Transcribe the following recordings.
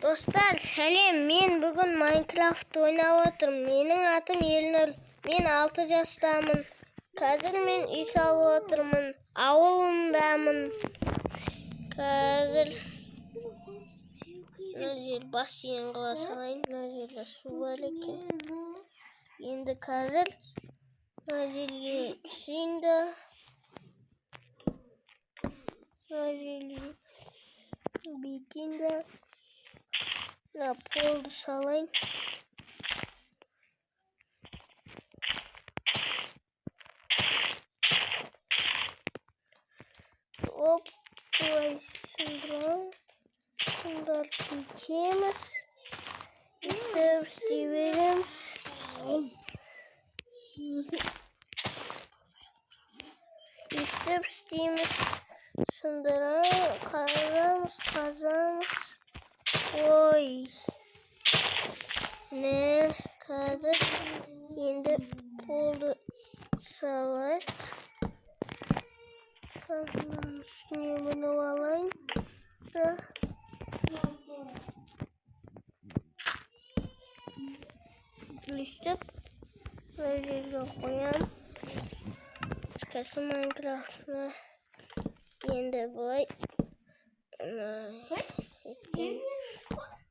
Достар, сәлем! Мен бүгін Майнкрафт ойнап отырмын. Менің атым Елнұр. Мен 6 жастамын. Қазір мен үй салып отырмын. Ауылындамын. Қазір мына жер бассейн қыла салайын. Мына жерде су бар екен. Енді қазір мына жерге түсейін де. Мына жерге бүйтейін де. Мына полды салайын. Оп, былай сындырайын. Сындырып бүйтеміз. Өйтіп істей береміз. Өйтіп істейміз. Сындырамыз, қазамыз, қазамыз. Ой. Не, қазір енді полды салайық. Мынаның үстіне мініп алайын. Да. Өйстіп мына жерге қоямын. Қазір Майнкрафтны енді былай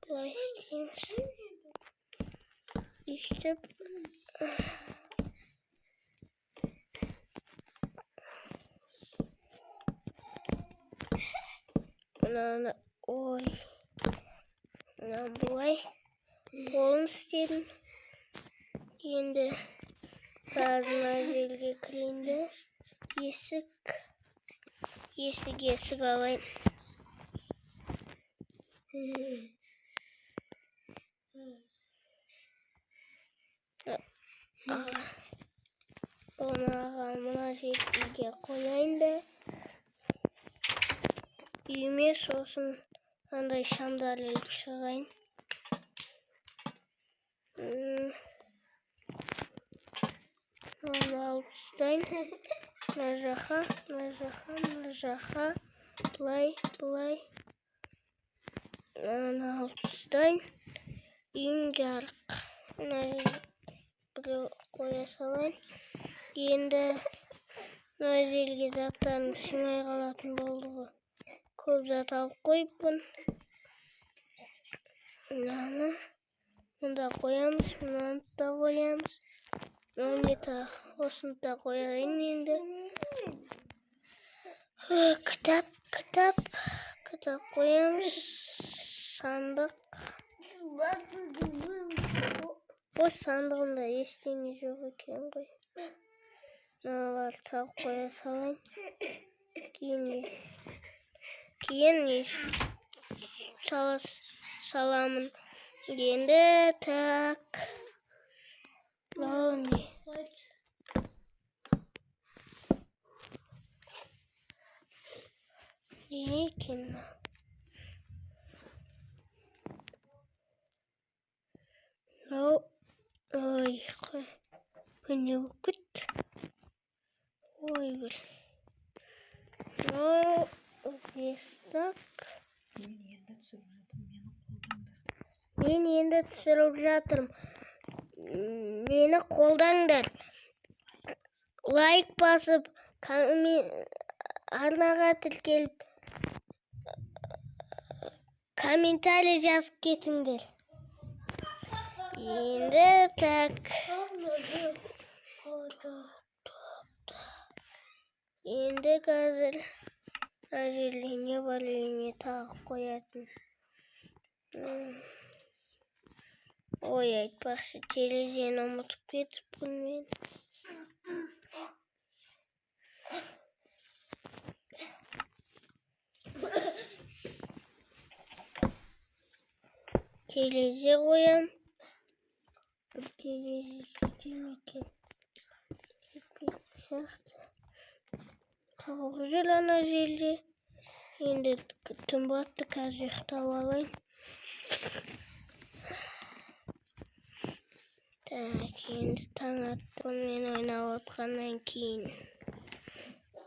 былай істейміз. Өйстіп мынаны, ой, мынаны былай қолын істедім. Енді қазір мына жерге кірейін де есік алайын. Мына жерге қояйын да үйіме, сосын андай шамдар іліп шығайын. Мынаны алып тастайын. Мына жаққа, мына жаққа, мына жаққа. Былай, былай. Мынаны алып тастайын. Үйім жарық. Мына жерге біреу қоя салайын. Енді мына жерге заттарым сыймай қалатын болды ғой. Көп зат алып қойыппын. Мынаны мында қоямыз, мынаны да қоямыз. Мынаны да, осыны да қояйын енді. Кітап, кітап, кітап қоямыз. Сандық. Ой, сандығымда ештеңе жоқ екен ғой. Мыналарды салып қоя салайын. Кейін саламын. Енді так. Мынау не? Не екен мынау? Мынау, ой, не болып кетті? Ой, бір. Мынау верстак. Мен енді түсіріп жатырмын, мені қолдаңдар. Мен енді түсіріп жатырмын. Мені қолдаңдар. Лайк басып, арнаға тіркеліп, комментарий жазып кетіңдер. Енді так. Енді қазір мына жерде не бар үйіме тағы қоятын. Ой, айтпақшы, терезені ұмытып кетіппін мен. Терезе қоям. Терезе жете ме екен? Жетпейтін сияқты. Тауық жүр ана жерде. Енді түн батты, қазір ұйықтап алайын. Так, енді таң атты мен ойнап отқаннан кейін.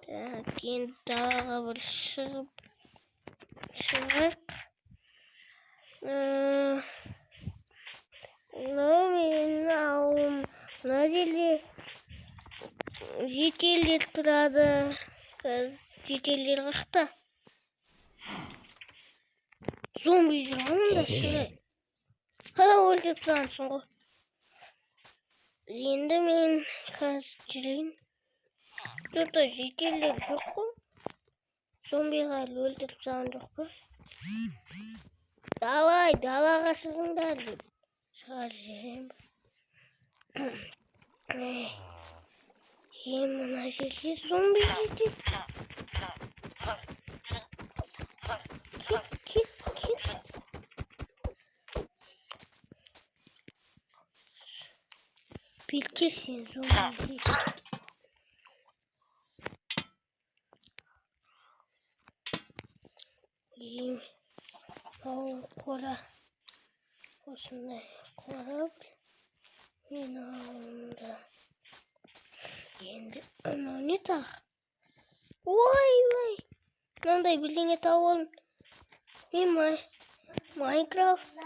Так, енді далаға бір шығайық. Мынау менің ауылым. Мына жерде жителдер тұрады. Қазір жителдер қаяқта? Зомби жүр ғой мында, шырай. Ха, өлтіріп тастағансың ғой. Енді мен қазір жүрейін. Жұртта жителдер жоқ қой. Зомбиға әлі өлтіріп тастаған жоқ па? Давай, далаға шығыңдар деп шығарып жіберемін. Е, мына жерде зомби жетеді. Кет, кет, кет. Бекер сен зомби. Е, мынау қора. Осындай қора менің ауылымда. Енді анау не тағы? Ойбай! Мынандай бірдеңе тауып алдым. Мен Майнкрафт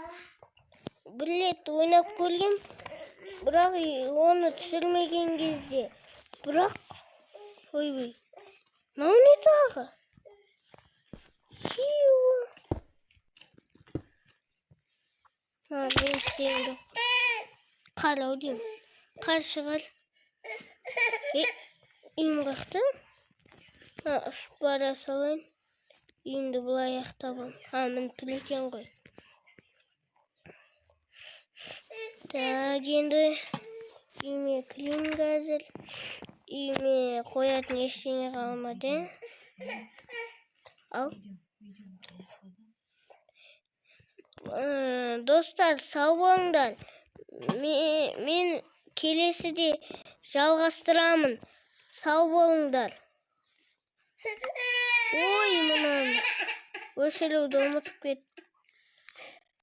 бір рет ойнап көргем, бірақ оны түсірмеген кезде. Бірақ, ойбай, мынау не тағы? Хиу. Мен істеген жоқ. Қар ау деймін. Қар шығар. Үйім қаяқта? Ұшып бара салайын. Үйімді былай аяқтап аламын. Міне тұр екен ғой. Так, енді үйіме кірейін қазір. Үйіме қоятын ештеңе қалмады. Ал. Достар, сау болыңдар. Мен келесіде жалғастырамын. Сау болыңдар. Ой, мынаны өшіруді ұмытып кеттім.